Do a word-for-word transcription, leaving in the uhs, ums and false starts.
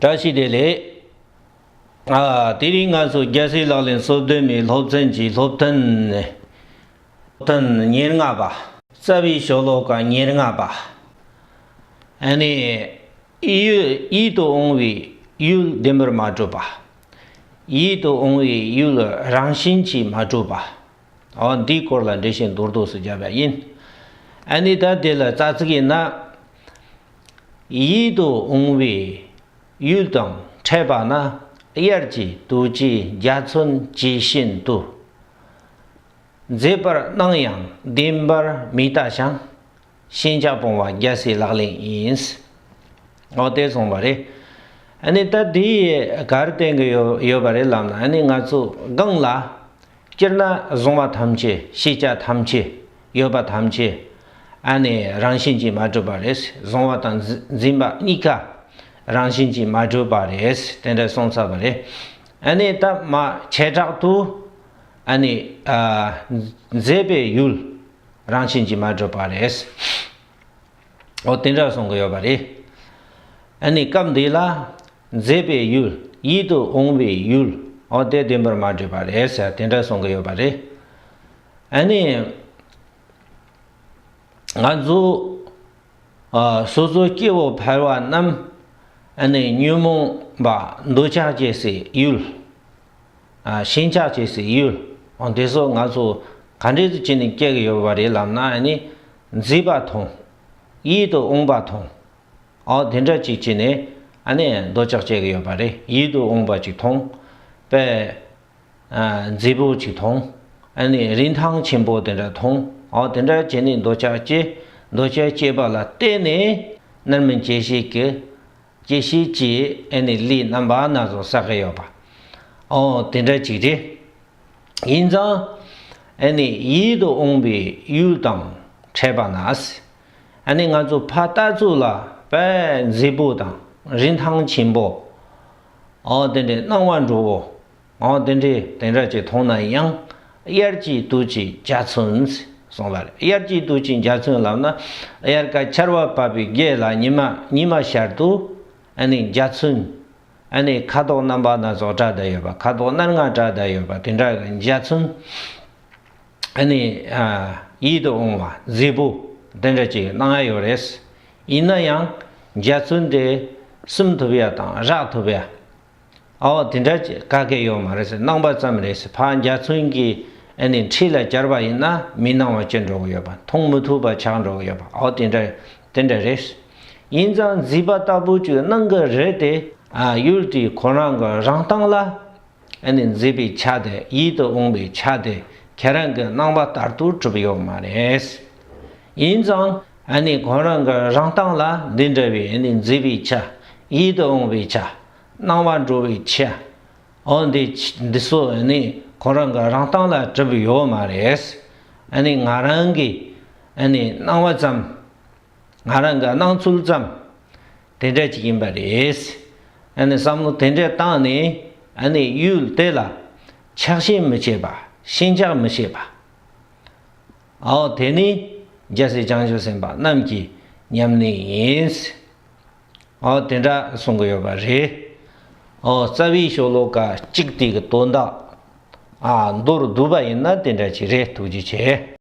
བཀྲ་ཤིས་བདེ་ལེགས། ཨ། དེ་རིང་ང་ཚོ་རྒྱལ་སྲས་ལག་ལེན་སོ་བདུན་མའི་སློབ་ཚན་གྱི་སློབ་ཐུན། སློབ་ཐུན་ཉེར་ལྔ་པ། རྩ་བའི་ཤོ་ལོ་ཀ་ཉེར་ལྔ་པ། ཨ་ནི། ཡུལ། ཡིད་དུ་འོང་བའི་ཡུལ་བདེན་པར་མ་གྲུབ་པ། ཡིད་དུ་འོང་བའི་ཡུལ་རང་བཞིན་གྱིས་མ་གྲུབ་པ། འོ། འདིའི་སྐོར་ལ་འགྲེལ་བཤད་མདོར་བསྡུས་སུ་བརྒྱབ་པ་ཡིན། ཨ་ནི་ད་དེ་ལ་རྩ་ཚིག་ཡིན་ན། ཡིད་དུ་འོང་བའི་ཡུལ་དང་འཕྲད་པ་ན། དབྱར་གྱི་དུས་ཀྱི་འཇའ་ཚོན་ཇི་བཞིན་དུ། མཛེས་པར་སྣང་ཡང་བདེན་པར་མི་ལྟ་ཞིང་། ཞེན་ཆགས་སྤོང་བ་རྒྱལ་སྲས་ལག་ལེན་ཡིན། འོ། དེ་གསུངས་པ་རེད། ཨ་ནི་ད་འདི་ག་རེ་བསྟན་གྱི་ཡོད་ཡོད་པ་རེད་ལབ་ན། ཨ་ནི་ང་ཚོ་སྒང་ལ། སྤྱིར་ན་གཟུང་བ་ཐམས་ཅད། ཤེས་བྱ་ཐམས་ཅད། ཡོད་པ་ཐམས་ཅད། ཨ་ནི་རང་བཞིན་གྱིས་མ་གྲུབ་པ་རེད། གཟུང་བ་དང་འཛིན་འཛིན་པ་གཉིས་ཀ་རང་བཞིན་གྱིས་མ་གྲུབ་པ་རེད། དེ་འདྲ་གསུངས་ཚར་བ་རེད། ཨ་ནི་ད་མ་བྱེ་བྲག་ཏུ། ཨ་ནི། ཨ། མཛེས་པའི་ཡུལ་རང་བཞིན་གྱིས་མ་གྲུབ་པ་རེད། འོ། དེ་འདྲ་གསུང་གི་ཡོད་པ་རེད། ཨ་ནི་སྐབས་འདི་ལ། མཛེས་པའི་ཡུལ། ཡིད་དུ་འོང་བའི་ཡུལ། འོ། དེ་བདེན་པར་མ་གྲུབ་པ་རེད་ཟེར། དེ་འདྲ་གསུང་གི་ཡོད་པ་རེད། ཨ་ནི། ང་ཚོ། ཨ། སོ་སོ་སྐྱེ་བོ་ཕལ་བ་རྣམས། ཨ་ནི་ཉོན་མོངས་པ་འདོད་ཆགས་སྐྱེ་སའི་ཡུལ། ཨ། ཞེན་ཆགས་སྐྱེ་སའི་ཡུལ། འོ། དེ་ཚོ་ང་ཚོ་ག་འདྲ་ཞིག་བྱས་ནས་སྐྱེ་གི་ཡོད་པ་རེད་ལབ་ན། ཨ་ནི་མཛེས་པ་མཐོང་། ཡིད་དུ་འོང་བ་མཐོང་། འོ། དེ་འདྲ་ཅིག་བྱས་ནས། ཨ་ནི་འདོད་ཆགས་སྐྱེ་གི་ཡོད་པ་རེད། ཡིད་དུ་འོང་བ་ཅིག་མཐོང་། དཔེ། ཨ། མཛེས་པོ་ཅིག་མཐོང་། ཨ་ནི་རིན་ཐང་ཆེན་པོ་དེ་འདྲ་མཐོང་། འོ། དེ་འདྲ་བྱས་ནས་འདོད་ཆགས་སྐྱེ། འདོད་ཆགས་སྐྱེས་པ་ལ་བརྟེན་ནས། རྣམ་སྨིན་སྐྱེ་བྱེད་ཀྱི། སྐྱེ་བྱེད་ཀྱི། ཨ་ནི་ལས་རྣམ་པ་སྣ་ཚོགས་བསགས་ཀྱི་ཡོད་པ། འོ། དེ་འདྲ་ཅིག་རེད། ཡིན་ཙང་། ཨ་ནི་ཡིད་དུ་འོང་བའི་ཡུལ་དང་འཕྲད་པ་ན། ཨ་ནི་ང་ཚོ་ཕར་ལྟ་ཚུལ་ལ་དཔེ་མཛེས་པོ་དང་རིན་ཐང་ཆེན་པོ། འོ། དེ་འདྲའི་སྣང་བ་འགྲོ་བོ། འོ། དེ་འདྲའི་དེ་འདྲ་ཅིག་མཐོང་ན་ཡང་། དབྱར་གྱི་དུས་ཀྱི་འཇའ་ཚོན་གསུངས་པ་རེད། དབྱར་གྱི་དུས་ཀྱི་འཇའ་ཚོན་ལབ་ན། དབྱར་ཁ་ཆར་པ་བབས་པའི་རྗེས་ལ་ཉི་མ་ཉི་མ་ཤར་དུས། ཨ་ནི་འཇའ་ཚོན། ཨ་ནི་ཁ་དོག་རྣམ་པ་སྣ་ཚོགས་བཀྲ་བསྡད་ཡོད་པ། ཁ་དོག་སྣ་ལྔ་བཀྲ་བསྡད་ཡོད་པ། དེ་འདྲ་གི་འཇའ་ཚོན། ཨ་ནི། ཨ། ཡིད་དུ་འོང་བ་མཛེས་པོ་དེ་འདྲ་ཅིག་སྣང་ཡ་ཡོད་རེད། ཡིན་ན་ཡང་འཇའ་ཚོན་དེ་སྲུང་ཐུབ་ཡ་དང་རག་ཐུབ་ཡ། འོ། དེ་འདྲ་ཅིག་ག་གེ་ཡོད་མ་རེད་ཟེར། སྣང་བ་ཙམ་རེད་ཟེར། ཕར་འཇའ་ཚོན་གྱི། ཨ་ནི་འཁྲིས་ལ་གྱར་བ་ཡིན་ན་མི་སྣང་བ་སྐྱེ་འགྲོ་གི་ཡོད་པ། མཐོང་མི་ཐུབ་པ་ཆགས་འགྲོ་གི་ཡོད་པ། འོ། དེ་འདྲ་དེ་འདྲ་རེད། ཡིན་ཙང་མཛེས་པ་ལྟ་བུ་ཅིག་སྣང་གི་རེད་དེ། ཨ། ཡུལ་དེའི་ཁོ་རང་གི་རང་སྟེང་ལ། ཨ་ནི་མཛེས་པའི་ཆ་དེ། ཡིད་དུ་འོང་བའི་ཆ་དེ་ཁྱེད་རང་གི་སྣང་བ་ལྟར་དུ་གྲུབ་ཡོད་མ་རེད། ཡིན་ཙང་ཨ་ནི་ཁོ་རང་གི་རང་སྟེང་ལ་འདི་འདྲ་བའི། ཨ་ནི་མཛེས་པའི་ཆ། ཡིད་དུ་འོང་བའི་ཆ། སྣང་བ་འགྲོ་བའི་ཆ། འོ། འདི་འདི་ཚོ་ཨ་ནི་ཁོ་རང་གི་རང་སྟེང་ལ་གྲུབ་ཡོད་མ་རེད། ཨ་ནི་ང་རང་གི། ཨ་ནི་སྣང་བ་ཙམ། ང་རང་གི་སྣང་ཚུལ་ཙམ་དེ་འདྲ་ཅིག་ཡིན་པ་རེད། ཨ་ནི་བསམ་བློ་དེ་འདྲ་བཏང་ནས། ཨ་ནི་ཡུལ་དེ་ལ་ཆགས་ཞེན་མི་བྱེད་པ། ཞེན་ཆགས་མི་བྱེད་པ། འོ། དེ་ནི་རྒྱལ་སྲས་བྱང་ཆུབ་སེམས་དཔའ་རྣམས་ཀྱི་ཉམས་ལེན་ཡིན། འོ། དེ་འདྲ་གསུང་གི་ཡོད་པ་རེད། འོ། རྩ་བའི་ཤོ་ལོ་ཀ་གཅིག་དེ་གི་དོན་དག། ཨ། མདོར་བསྡུས་པ་ཡིན་ན་དེ་འདྲ་ཅིག་རེད། ཐུགས་རྗེ་ཆེ།